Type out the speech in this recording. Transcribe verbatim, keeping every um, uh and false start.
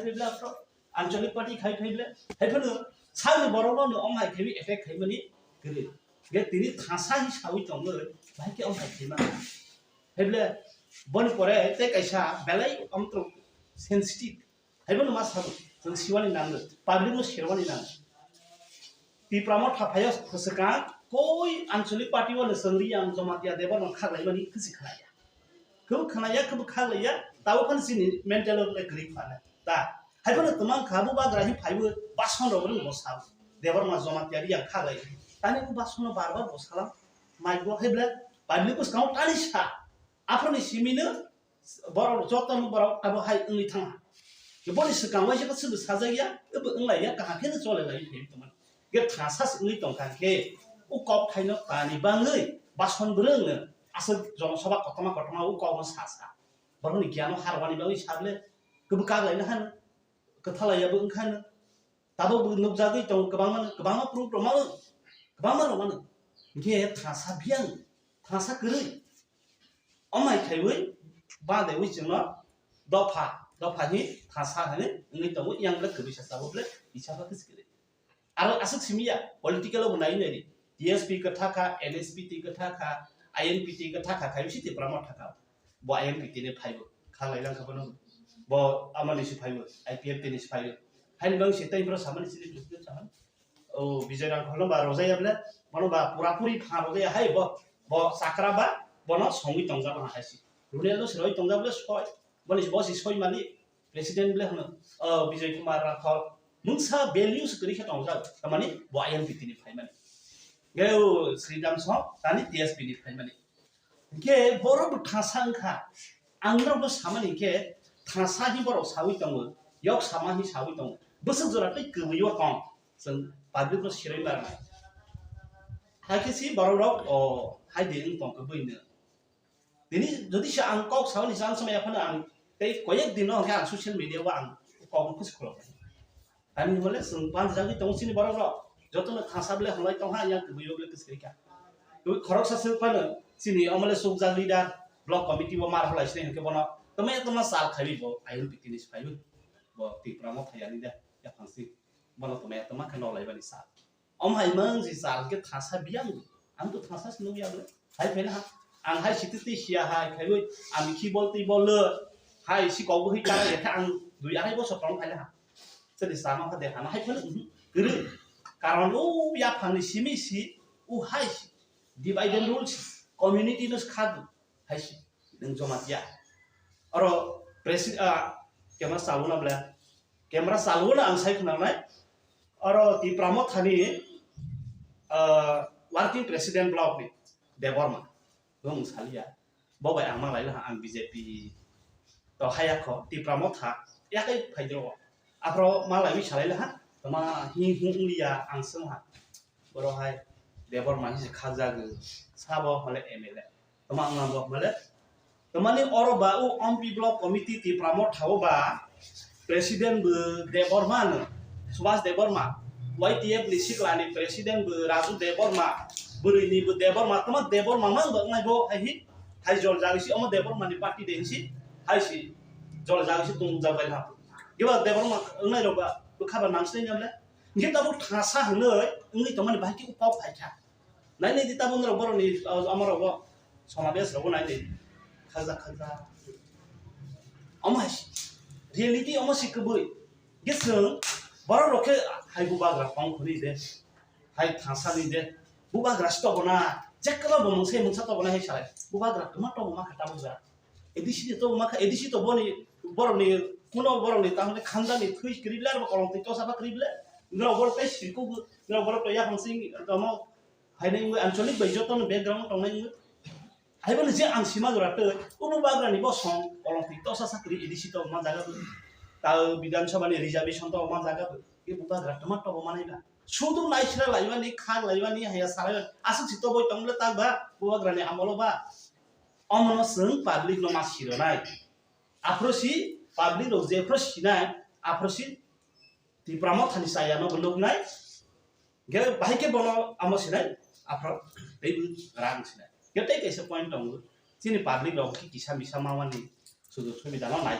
Phaible afro anchalik party khai phaible. Hai phano sani borok no no ong hai khai attack khai mani kwrwi. Ge tini thasa hi sawi tongwi, bahai khe ong hai khai mani. Phaible boni pore tei kaisa belai amtro sensitive. Haibo no ma sabo, chwng siwani nango, public no serwani nango. Tipra Motha phaio swkang koi anchalik party o no chwng Riyang Jamatia Debbarma khaklaimani kwchwi khnaya. Kwbo khnaya, kwbo khaklaiya, tabuk phano chini mental o kwrwi phano. Ta, haibo no twmang kha, bubagra hi phaibo bason rok rwng bo sabo. Debbarma Jamatia Riyang khaklai. Tani bo bason no bar bar bo salam. Mai bo haible public bwskango tani sa. Aphani simi no borok joto no borok abo hai wngwi thangha. Boni swkang waisa khe sobo sajak ya, abo wnglai ya, kaham khe no chole lai phai tongmani. Ge thasa se wngwi tong kha khe, o kok thaino tani bangwi bason bwrwng no aswk jono soba kotorma kotorma o kok no sa sa. Borokni giyan no harwani bagwi sa bwle, kwbwi kak laina hano, kwthalai ya bo wng kha no. Tabuk bo nukjagwi tongo kwbangma, kwbangma proof rok mano, kwbangma rok mano. Hinkhe thasa biyang, thasa kwrwi. Omai khaiwi badewi chwngno dopha, dopha hi thasa hinwi wngwi tongo, yang bwle kwrwi sa sabo bwle kisa ba kwchwrwi. Aro aswk simi ya, political o bo nai nai di. T S P kwtha kha, N S P T kwtha kha, I N P T kwtha kha, khai bisi Tipra Motha kha. Bo I N P T ni phaibo, kha lai lang kha bono. Bo amani si phaibo, I P F T ni si phaibo. Haini bang si tei bro samani sini president samani. O Bijoy Rangkhol no ba rojai ya bwle, bono ba pura puri pha rojai ya hai bo, bo chakra ba, bono songwi tongjak bono hai si. Runel no si roi tongjak bwle soi, boni si bo si soi mali, president bwle hwno, o Bijoy Kumar Rangkhol, mungsa values kwrwi khe tongjak, tamani bo I N P T ni phaimani. Ge o Sridham song, tani T S P ni phaimani. Hinkhe borok bo thasa wngkha. Ang norokno samani hinkhe thasa hi borok sawi tongo, yok sama hi sawi tongo. Bwswk jora tei kwbwi o tong. Chwng public no sirwi barnai. Hakhe si borok rok o hai de wng tong khe buino. Tini jodi se ang kok sawi ni chang samaya phano ang tei koyek din no hwnkhe ang social media o ang kok no kusi khulok. Ani hole chwng panjagwi tongo chini borok rok. Jotono thasa bwle hwnlai tongha, yang kwbwi bwle kwsai kha. Kwbwi khoroksa se phano chini omole sukjak leader, block committee bo mar hwlai sinai hinkhe bono tamo tamo sal khaiwi bo I N P T ni se phaiwi. Bo Tipra Motha yani de yaphang si. Bono tamo tamo khe nok laibani sal. Om hai mang ji sal khe thasa biyang. Ang to thasa se nukya bwle. Hai phela ha. Ang hai siti ti siya hai khaiwi. Ang khi bol ti bol le. Hai si kok bo hi ta ya khe ang dui arai bosor tong phai le ha. Chwng sama kha de hana hai phano, mhm, kwrwi. Karon o yaphangni simi si, o hai si. Divide and rule si. Community no kha du. Hai si. Nwng Jamatia. Oro presi-, ah, camera salona bwle. Camera salona ang sai khwnangnai. Oro Tipra Mothani, ah, working president block ni Debbarma. Nwng saliya. Bo bai ang malai laha ang B J P to haya kho Tipra Motha yakai phaidro. Aphro malai wi salai laha toma hi hu ungya ang sung ha. Boro hai Debbarma hi se khajag sabo hole M L A. Toma ang bo hole tomani oro ba u M P block committee Tipra Motha o ba President bo Debbarma no, Subhas Debbarma, Y T F ni sikla ni President bo Raju Debbarma, bwrwi ni bo Debbarma, tama Debbarma mang bo wngnai bo hai hi, hai jol jagwi si omo Debbarma ni party de si, hai si jol jagwi si tung jak bai ha. Giba Debbarma wngnai rok ba bwkha ba nang sinai nyamle. Ngi tabuk thasa hwnwi wngwi tongmani bahai khe kok phai kha. Nai nai di tabuk norok borok ni, ah, amorok bo somabesh rok bo nai nai di. Khajak khajak. Omo hai si. Reality omo si kwbwi. Ge chwng borok rok khe hai bubagra kong khwnwi de. Hai thasa ni de. Bubagra si tobo na. Jekla bo mungsa mungsa tobo na hai sai. Bubagra kwma tobo ma kha tabuk ja. A D C ni tobo ma kha, A D C to boni borok ni kuno borok ni tamni khanda ni thwi kwrwi le aro kolong twi tosa ba kwrwi le. Norok borok tei sirku, norok borok to yaphang sing tomo. Haino wngwi ancholik bai jotono background tongnai wngwi. Haibo ni je ang sima jora tei, o bubagra ni bosong, kolong twi tosa sakri A D C to ma jaga bo. Ta Bidhan Sabha ni reservation to ma jaga bo. E bubagra tama to manai ba. Sudu naisra laimani, khak laimani, haya sarai, aswk si toboi tong le tak ba, bubagra ni amolo ba. Omono chwng public no ma sironai. Aphro si public rok jephro sinai, aphro si Tipra Mothani chaya no bo nuknai. Ge bahai khe bono amo sinai, aphro tei bo rang sinai. Ge tei kaisa point tongo. Chini public rok ki kisa misa mamani sujog subida no nai